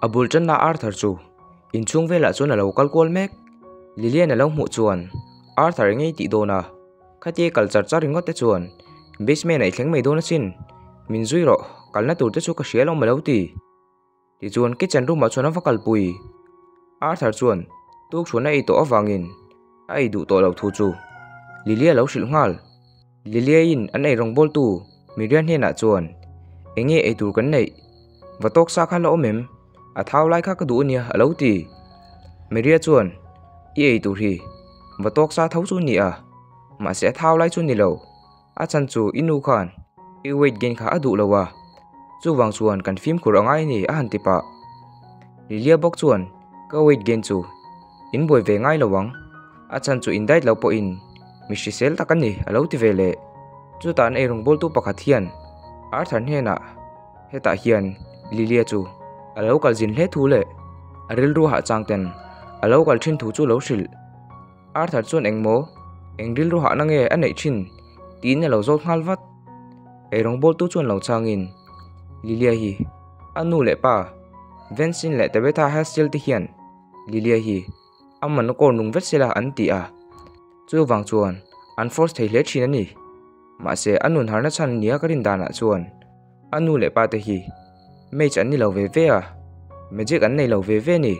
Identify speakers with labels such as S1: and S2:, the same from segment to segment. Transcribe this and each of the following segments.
S1: A bul tanna Arthur chu inchhung velah chuan a lo kal kual mek. Lilian a lo hmuh chuan Arthur eng nge i tih dawn a? Khatia kal char char ringawt te chuan basement ah i thleng mai dawn asin. Min zui rawh, kalna tur te chu ka hria alawm a lo ti. Tichuan kitchen room ah chuan a va kalpui. Arthur chuan tukṭhuan a ei tawh avangin a ei duh tawh loh thu chu Lilia lo hrilh nghal. Liliain an ei rawngbawltu Miriam hnenah chuan, Eng nge ei tur kan neih? Va tawk sa kha la awm em? A thau lai kha ka duh ania a lo ti. Maria chuan, I ei tur hi va tawk sa tho chu ni a, mahse a thau lai chu ni lo. A chhan chu i nu khan i weight gain kha a duh lo a, chuvang chuan kan fimkhur a ngai a ni a han ti pah. Lilia bawk chuan, Ka weight gain chu in buai ve ngai lo ang, a chhan chu in diet lo pawhin mi hrisel tak a ni a lo ti ve leh. Chutah an eirawngbawltu pakhat hian Arthur hnenah hetah hian Lilia chu a lo kal zin hle thu leh a rilru hahchang ten a lo kal thin thu chu lo hrilh. Arthur chuan engmaw eng rilru hahna nge a neih thin tiin a lo zawt nghal vat. Eirawngbawltu chuan lo changin Lilia hi a nu leh pa Vensin leh Tabitha Hassel te hian Lilia hi a man a kawl nung vet sela an ti a, chuvang chuan an force thei hle thin a ni. Mahse a nun harna chhan nia ka rin danah chuan a nu leh pa te hi mage an ni lo ve ve a, magic an nei lo ve ve a ni.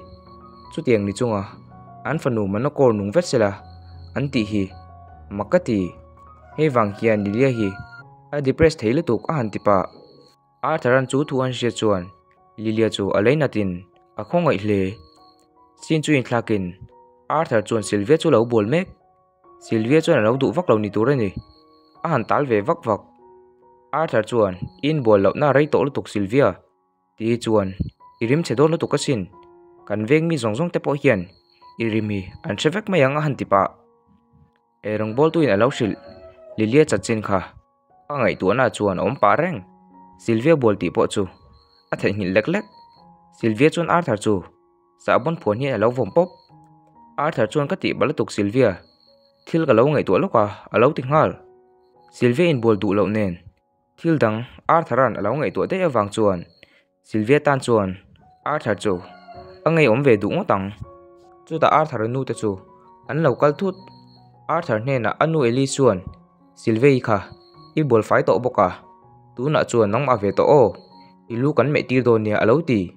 S1: Chutiang ni chunga an fanu man a kawl nung vet sela an tih hi mak ka ti. Hei vang hian Lilia hi a depress thei lutuk a han ti pah. Arthur-a'n chu thu an hriat chuan Lilia chu a leinatin a khawngaih hle. Scene chu inthlakin Arthur chuan Sylvia chu a lo bual mek. Sylvia chuan a lo duh vak lo ni tur a ni. A han tal ve vak vak. Arthur chuan, I inbual lohna a rei tawh lutuk Sylvia, ti hi chuan i rim chhe dawn lutuk asin. Kan veng mi zawng zawng te pawh hian i rim hi an hre vek mai ang a han ti pah. Eirawngbawltuin a lo hrilh Lilia chanchin kha a ngaihtuahna chuan a awm pah reng. Sylvia bual tih pawh chu a theihnghilh lek lek. Sylvia chuan Arthur chu sahbawn phuan hian a lo vawm pawp. Arthur chuan ka tih balh lutuk Sylvia, thil ka lo ngaihtuah lawk a, a lo ti nghal. Sylvia inbual duh loh nen thil dang Arthur-a'n a lo ngaihtuah daih avang chuan Sylvia tan chuan Arthur chu a ngeiawm ve duh ngawt ang. Chutah Arthur-a nu te chu an lo kal thut. Arthur hnenah a nu Ellie chuan, Sylvia-i kha i bual fai tawh bawk a, tunah chuan nangmah ve tawh aw, i lu kan meh tir dawn nia a lo ti.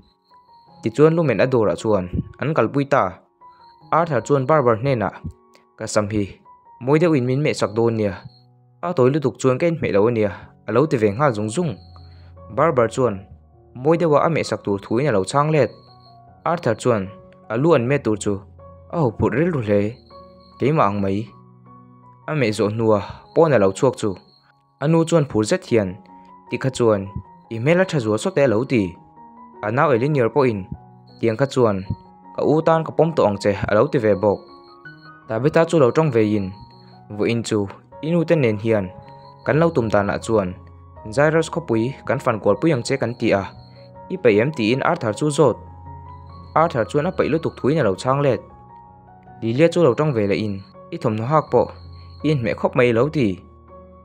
S1: Tichuan lumen a dawrah chuan an kalpui ta. Arthur chuan barber hnenah, Ka sam hi mawi deuhin min meh sak dawn nia, a tawi lutuk chuan ka inhmeh lo ania a lo ti ve nghal zung zung. Barber chuan mawi deuha a meh sak tur thuin a lo chhang let. Arthur chuan a lu an meh tur chu a ho phurh rilru hle, keimah ang mai. A meh zawh hnua pawn a lo chhuak chu A nu chuan phur zet hian, Tikha chuan i hmel a tha zual sawt e a lo ti. A nau Elinor pawhin, Tiang kha chuan ka u tan ka pawm tawh ang che a lo ti ve bawk. Tabitha chu lo tawng veiin, Vawiin chu i nute nen hian kan lo tum danah chuan Jairus khawpui kan fan kualpui ang che kan ti a, i peih em tiin Arthur chu zawt. Arthur chuan a peih lutuk thuin a lo chhang let. Lilia chu lo tawng ve lehin, I thawmhnaw hak pawh i inhmeh khawp mai lo ti.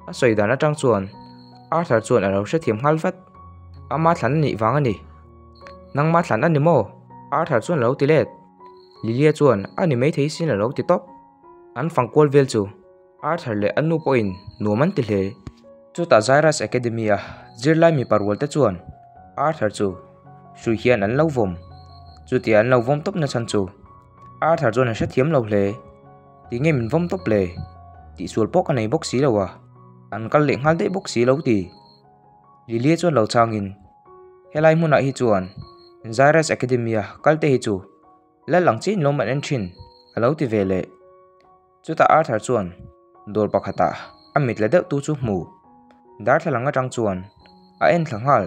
S1: A sawi dan atang chuan Arthur chuan a lo hrethiam nghal vat. Ama thlan a nih vang a ni. Nangma thlan a ni maw? Arthur chuan a lo ti let. Lilia chuan a ni maithei sin a lo ti tawp. An fang kual vel chu Arthur leh a nu pawhin nuam an ti hle. Chutah Zairus Academy a zirlai mipa rual te chuan Arthur chu hrui hian an lo vawm. Chutia an lo vawm tawp na chhan chu Arthur chuan a hrethiam lo hle. Tinge min vawm tawp le? Tihsual pawh ka nei bawk si lo a, an kal leh nghal daih bawk si lo ti. Lilia chuan lo chhangin, Helai hmunah hi chuan Zairus Academy-a kal te hi chu lal ang chiin lawm an en thin, a lo ti ve leh. Chutah Arthur chuan dawr pakhatah a mit la deuh tu chu hmu. Darthlalang atang chuan a en thla nghal.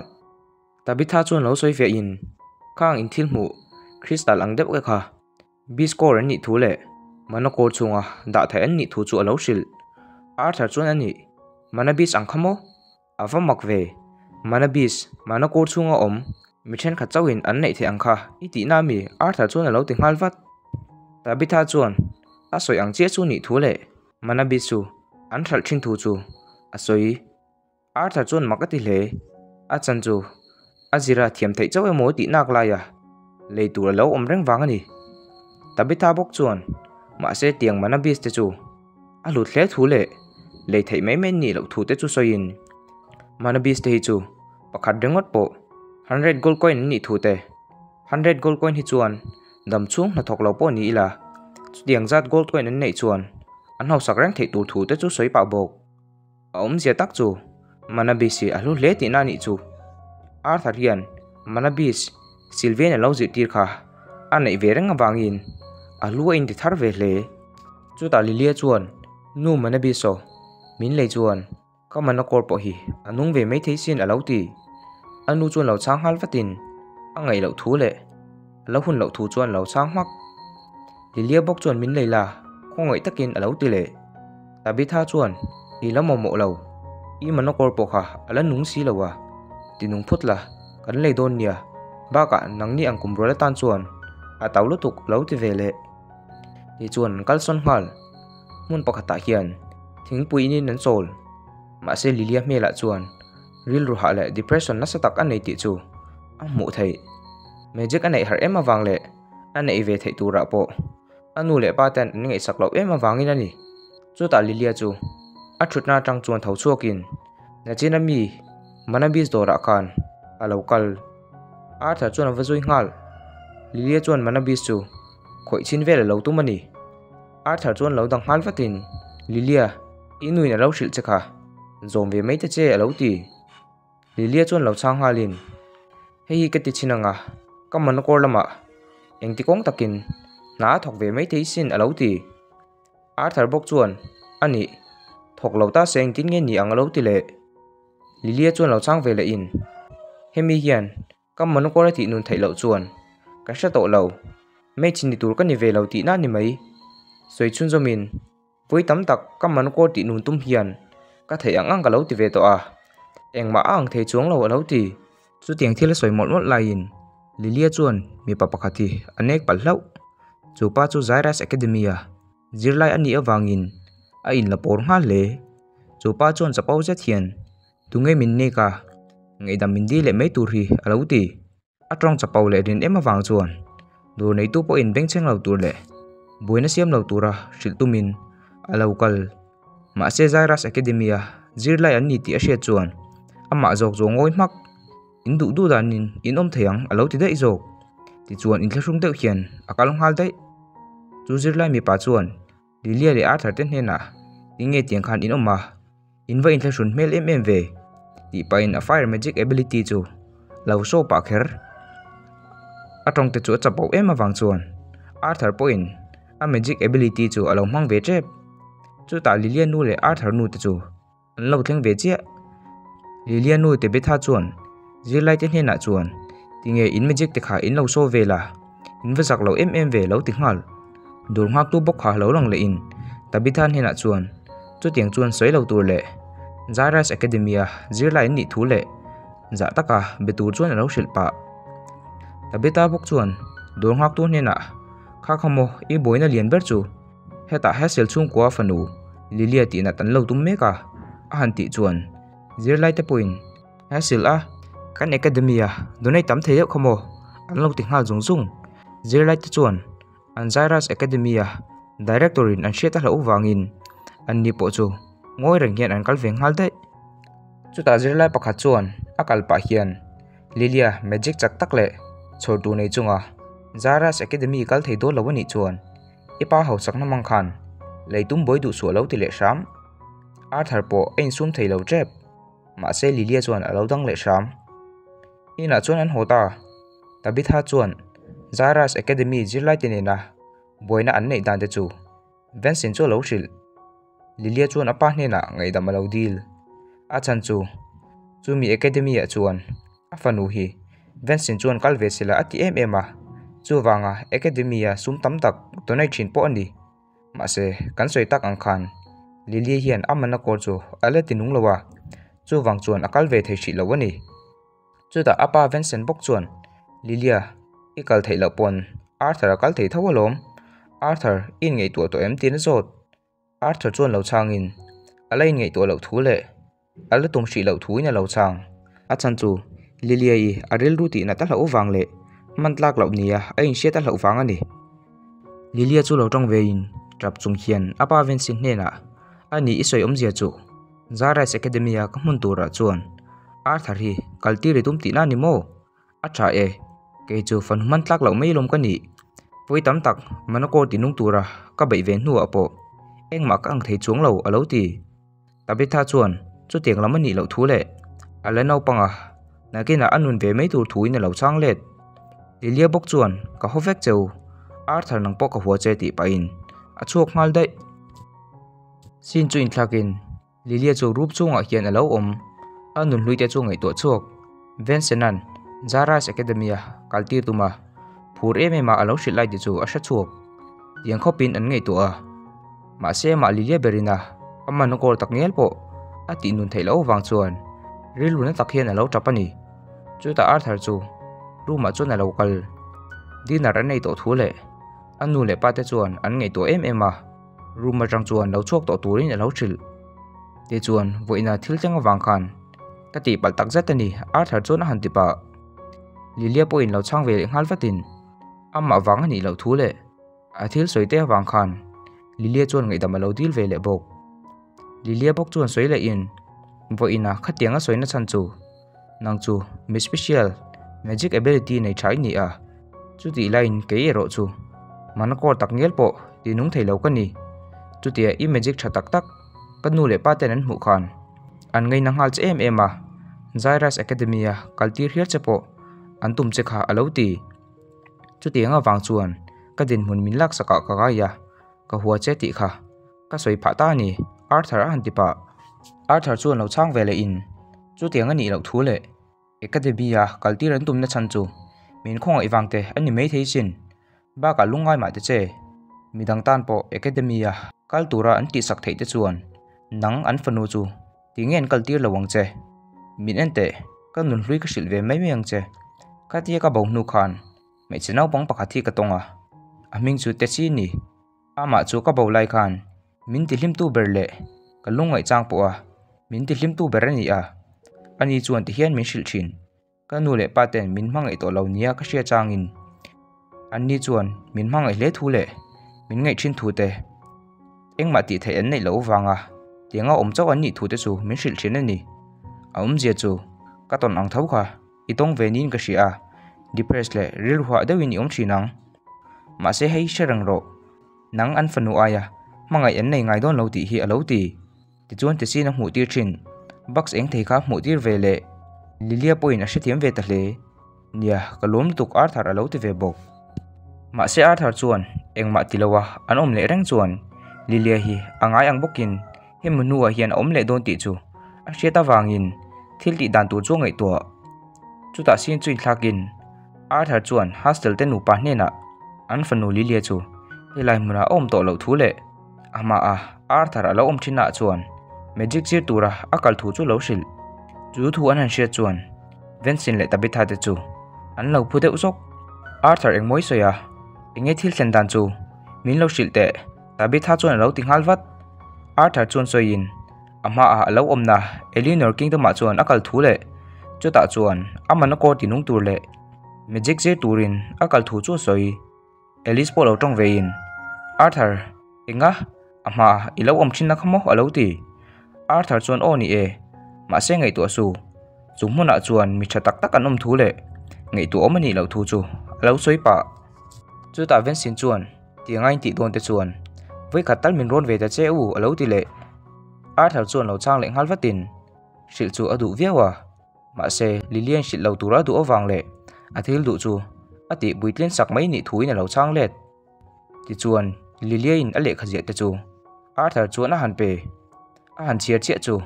S1: Tabitha chuan lo sawi fiahin, Khang in thil hmuh crystal ang deuh te kha Biscore an nih thu leh Manakawr chhunga dah theih an nih thu chu a lo hrilh. Arthur chuan a nih, Manabis ang kha maw? A va mak ve. Manabis, Manakawr chhunga awm, mi thenkhat chauhin an neih theih ang kha i tihna ami? Arthur chuan a lo ti nghal vat. Tabitha chuan a sawi ang chiah chu nih thu leh Manabis chu an hralh thin thu chu a sawi. Arthur chuan mak a ti hle. A chan chu a zira thiam theih chauh emaw tih nak lai a. Lei tur a lo awm reng vang a ni. Tabitha bawk chuan mahse tiang mana beast te chu a hlut hle thu leh lei theih mai mai nih loh thu te chu sawiin mana beast te hi chu pakhat ringawt pawh 100 gold coin an nih thu te 100 gold coin hi chuan dam chhung hnathawk lo pawh ni ila chutiang zat gold coin an neih chuan an hausak reng theih tur thu te chu sawi pah bawk. A awmzia tak chu mana beast hi a hlu hle tihna a nih chu. Arthur hian mana beast Sylvain a lo zirtir kha a neih ve reng avangin a hlu a inti thar ve hle. Chutah Lilia chuan nu mana beast aw min lei chuan ka mana kawr pawh hi a nung ve maithei sin a lo ti. A nu chuan lo chhang nghal vatin a ngaih loh thu leh a lo hun loh thu chuan a lo chhang hmak. Lilia bawk chuan min lei la khawngaih takin a lo ti leh. Tabitha chuan I la mamawh lo, i manakawr pawh kha a la nung si lo a, ti nung phawt la, kan lei dawn nia, bakah nangni ang kum rual atan chuan a tau lutuk a lo ti ve leh. Tichuan an kalsawn nghal. Hmun pakhatah hian thingpui inin an chawl. Mahse Lilia hmelah chuan rilru hah leh depression nasa tak a nei tih chu a hmuh theih. Magic a neih harh em avang leh a neih ve theih turah pawh a nu leh pa ten an ngaihsak loh em avangin a ni. Chutah Lilia chu a thutna atang chuan tho chhuakin Nachina mi Manabis dawrah khan a lo kal. Arthur chuan a va zui nghal. Lilia chuan Manabis chu khawih chhin vel a lo tum a ni. Arthur chuan lo dang nghal vatin Lilia, i nuin a lo hrilh che kha, zawm ve mai ta che a lo ti. Lilia chuan lo chhang nghalin, Hei hi ka ti chhin anga, ka manakawr lamah engti kawng takin hna a thawk ve mai thei sin a lo ti. Arthur bawk chuan, A nih, thawk lo ta se engtin nge ni ang a lo ti leh. Lilia chuan lo chhang ve lehin, Hemi hian ka manakawr a tih nun theih loh chuan ka hre tawh lo, mage ni tur ka ni ve lo tihna a ni mai. Sawi chhunzawmin. Vawi tam tak ka manukawr tih nun tum hian ka theih ang ang ka lo ti ve tawh a, engmah a ang thei chuang lo a lo ti. Chutiang thil a sawi mawlh mawlh laiin Lilia chuan mipa pakhat hi a nek palh hlauh. Chu pa chu Zairus Academy a zirlai a nih avangin a inla pawr nghal hle. Chu pa chuan chapo zet hian tunge min nek a, ngaihdam min dil leh mai tur hi a lo ti. A tawng chapo leh rin em avang chuan dawr neitu pawhin bengchheng lo tur leh buaina siam lo tura hrilh tumin a lo kal. Mahse Zairus Academy-a zirlai an ni tih a hriat chuan amah zawk chu a ngawi hmak. In duh duh danin in awm thei ang a lo ti daih zawk. Tichuan inthlahrung deuh hian a kal nghal daih. Chu zirlai mipa chuan Lilia leh Arthur te hnenah Tinge tiang khan in awm a, in va inthlahrun hmel em em ve tih pahin a fire magic ability chu lo show pah kher. A tawng te chu a chap auh em avang chuan Arthur pawhin a magic ability chu a lo hmang ve tep. Chutah Lilia nu leh Arthur nu te chu An lo thleng ve chiah. Lilia nu Tabitha chuan zirlai te hnenah chuan tinge in magic te kha in lo show vel a, in va zak lo em em ve lo ti nghal. Dur nghaktu bawk kha lo lang leh in Tabitha hnenah chuan chutiang chuan sawi lo tur leh Zairus Academy a zirlai an nih thu leh zah taka be tur chuan a lo hrilh pah. Tabitha bawk chuan dawr nghaktu hnenah kha kha maw i buaina lian ber chu Hetah Hassel chhungkua fanu Lilia tih nat an lo tum mek a, a han tih chuan zirlai te pawhin Hassel a kan academy a donate tam thei deuh kha maw an lo ti nghal zung zung. Zirlai te chuan an Zairus Academy a director in an hriat a hlauh vangin an ni pawh chu ngawi reng hian an kal ve nghal daih. Chutah zirlai pakhat chuan a kal pah hian Lilia magic chak tak leh chhawr tur nei chunga Zairus Academy kal thei dawn lo a nih chuan I pa hausakna hmang khan lei tum buai duh suah lo ti leh hram. Arthur pawh a insum thei lo tep. Mahse Lilia chuan a lo dang leh hram. Inah chuan an haw ta. Tabitha chuan Zairus Academy zirlai te nena buaina an neih dan te chu Vensin chu a lo hrilh. Lilia chuan a pa hnenah ngaihdam a lo dil. A chhan chu, chumi academy ah chuan a fanu hi Vensin chuan kal ve sela a ti em em a, chuvanga academy a sum tam tak donate thin pawh a ni. Mahse, kan sawi tak ang khan Lilia hian a mana kawl chu a la ti nung lo a, chuvang chuan a kal ve thei hrih lo a ni. Chutah a pa Vincent bawk chuan, Lilia, i kal theih loh pawn Arthur a kal thei tho alawm. Arthur, i inngaihtuah tawh em? tiin a zawt. Arthur chuan lo chhangin, a la inngaihtuah loh thu leh a la tum hrih loh thuin a lo chhang. A chhan chu Lilia-i a rilru tih nat a hlauh vang leh Hman tlak loh nia a inhriat a hlauh vang a ni. Lilia chu lo tawng vein tap chung hian a pa Vincy hnenah a ni i sawi awmzia chu Zarais Academy-a ka hmun turah chuan Arthur hi kal tir i tum tihna a ni maw? A tha e, kei chu fanu hman tlak loh mai lawm ka nih. Vawi tam tak Manakor tinung tura ka beih ve hnuah pawh engmah ka ang thei chuang lo a lo ti. Tabitha chuan chutiang lam a nih loh thu leh a la naupang a, nakinah a nun ve mai tur thuin a lo chhang let. Lilia bawk chuan ka haw vek cheu, Arthur nang pawh ka hua che tih pahin a chhuak nghal daih. Scene chu inthlakin Lilia chu room chungah hian a lo awm, a nunhlui te chu ngaihtuah chhuak. Vensena'n Zara's Academy-a kal tir tum a, phur em em a a lo hrilh lai te chu a hre chhuak. Tiang khawpin an ngaihtuah a, mahse amah Lilia berin a a man a kawl tak ngial pawh a tih nun theih loh avang chuan rilru na tak hian a lo tap a ni. Chutah Arthur chu room-ah chuan a lo kal. Dinner an ei tawh thu leh a nu leh pa te chuan an ngaihtuah em em a. Room atang chuan lo chhuak tawh turin a lo hrilh. Tichuan, vawiina thil thleng avang khan ka tihpalh tak zet a ni, Arthur chuan a han ti pah. Lilia pawhin lo chhang ve leh nghal vatin amah vang a nih loh thu leh a thil sawi te avang khan Lilia chuan ngaihdam a lo dil ve leh bawk. Lilia bawk chuan sawi lehin, Vawiina khatiang a sawina chhan chu nang chu mi special magic ability nei tha i ni a, chutih laiin kei erawh chu manakawr tak ngial pawh ti nung thei lo ka ni. Chutia i magic tha tak tak ka nu leh pa ten an hmuh khan an ngaina nghal che em em a, Zairus Academy a kal tir hial che pawh an tum che kha a lo ti. Chutiang avang chuan ka dinhmun min laksakah ka ngai a, ka hua che tih kha. Ka sawi phah ta a ni, Arthur a han ti pah. Arthur chuan lo chhang ve leh in, Chutiang a nih loh thu leh Academy-a kal tir an tumna chhan chu min khawngaih vang te a ni maithei sin. Bakah lungngai mah te che, midang tan pawh Academy-a kal tura an tihsak theih te chuan nang an fanu chu ti nge an kal tir lo ang che. Min en teh, ka nunhlui ka hrilh ve mai mai ang che. Khatia ka bo hnu khan hmeichhe naupang pakhat hi ka tawng a, a hming chu Tessie ni. Amah chu ka bo lai khan min tihlimtu ber leh ka lungngaih chang pawh a min tihlimtu ber a ni a, ani chuan tihian min hrilh thin. Ka nu leh pa ten min hmangaih tawh lo nia ka hria changin anni chuan min hmangaih hle thu leh min ngaih thin thu te engmah tih theih an neih loh avanga tianga awm chauh an nih thu te chu min hrilh thin a ni. A awmzia chu ka tawn ang tho kha. I tawng ve niin ka hria a, depressed leh rilru hah deuhin i awm thin ang. Mahse hei hre reng rawh, nang an fanu aia hmangaih an nei ngai dawn lo tih hi a lo ti. Tichuan Tessin a hmuh tir thin, Bucks eng thei kha hmuh tir ve leh Lilia pawhin a hrethiam ve ta hle. Nia, ka lawm lutuk Arthur a lo ti ve bawk. Mahse Arthur chuan engmah ti lo a an awm leh reng chuan Lilia hi a ngai ang bawkin Hemi hnuah hian a awm leh dawn tih chu a hriat avangin thil tih dan tur chu a ngaihtuah. Chutah sin chu inthlakin Arthur chuan Hustle te nupa hnenah an fanu Lilia chu helai hmunah a awm tawh loh thu leh a hmaah Arthur a lo awm thinnaah chuan magic zir tura a kal thu chu lo hrilh. Chu thu an han hriat chuan Vensin leh Tabitha te chu an lo phu deuh zawk. Arthur engmawi sawi a, enge thil thlen dan chu min lo hrilh teh. Tabitha chuan a lo ti nghal vat. Arthur chuan sawiin a hmaah a lo awmna Eleanor Kingdom-ah chuan a kal thu leh chutah chuan a man a kaw tinung tur leh magic zir turin a kal thu chu a sawi. Alice pawh lo tawng vein, Arthur, enga? A hmaah i lo awm thin na kha maw? a lo ti. Arthur chuan aw ni e, mahse ngaihtuah su. Chu hmunah chuan mi tha tak tak an awm thu leh ngaihtuah awm a nih loh thu chu a lo sawi pah. Chutah Vensin chuan Tiang a intih dawn te chuan vawikhat tal min rawn ve ta che u a lo ti leh. Arthur chuan lo chhang leh nghal vatin hrilh chu a duh viau a, mahse Lilian hrilh lo tura a duh avang leh a thil duh chu a tih puitlin sak mai nih thuin a lo chhang let. Tichuan Liliain a lehkha ziah te chu Arthur chuan a han pe, a han chhiar chiah chu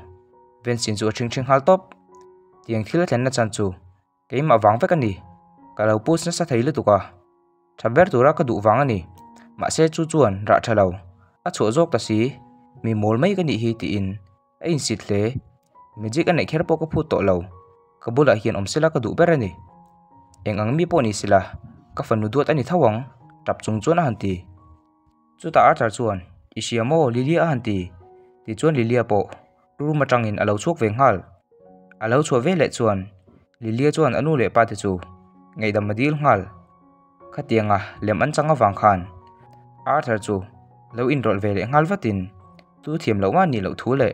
S1: Vensin chu a ṭhingṭhi nghal tawp. Tiang thil a thlenna chan chu Keimah vang vek a ni. Ka lo push nasa thei lutuk a. Tha ber tura ka duh vang a ni. Mahse chu chuan rah tha lo. A chhuah zawk ta si. Mi mawl mai ka nih hi tiin a insit hle. Magic a neih kher pawh ka phut tawh lo. Ka bulah hian awm sela ka duh ber a ni. Eng ang mi pawh ni sela ka fanu duat a ni tho ang, tap chung chuan a han ti. Chutah Arthur chuan, I hria maw, Lilia a han ti. Tichuan Lilia pawh room atangin a lo chhuak ve nghal. A lo chhuah ve leh chuan Lilia chuan a nu leh pa te chu ngaihdam a dil nghal. Khatianga lem an chang avang khan Arthur chu lo inrawlh ve leh nghal vatin tu thiam loh mah nih loh thu leh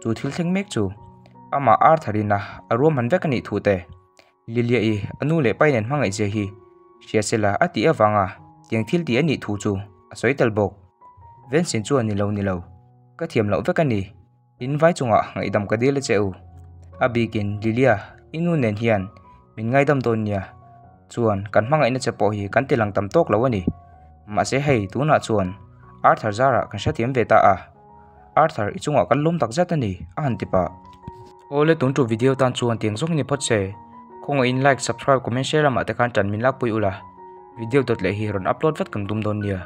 S1: chu thil thleng mek chu amah Arthur ina a ruahman vek a nih thu te Lilia-i a nu leh pai nen hmangaih zia hi hria sela a tih avanga tiang thil tih a nih thu chu a sawi tel bawk. Vensin chuan ni lo ni lo, ka thiam loh vek a ni. In vai chungah ngaihdam ka dil a che u. A bikin Lilia, i nu nen hian min ngaidam dawn nia. Chuan kan hmangaihna che pawh hi kan tilang tam tawk lo a ni. Mahse hei tunah chuan Arthur zarah kan hrethiam ve ta a. Arthur i chungah kan lawm tak zet a ni, a han ti pah. Awle tun tu video tan chuan tiang zawng ni phawt se. Khawngaihin like, subscribe, comment, share lamah te khan tan min lakpui ula. Video dawt leh hi rawn upload vat kan tum dawn nia.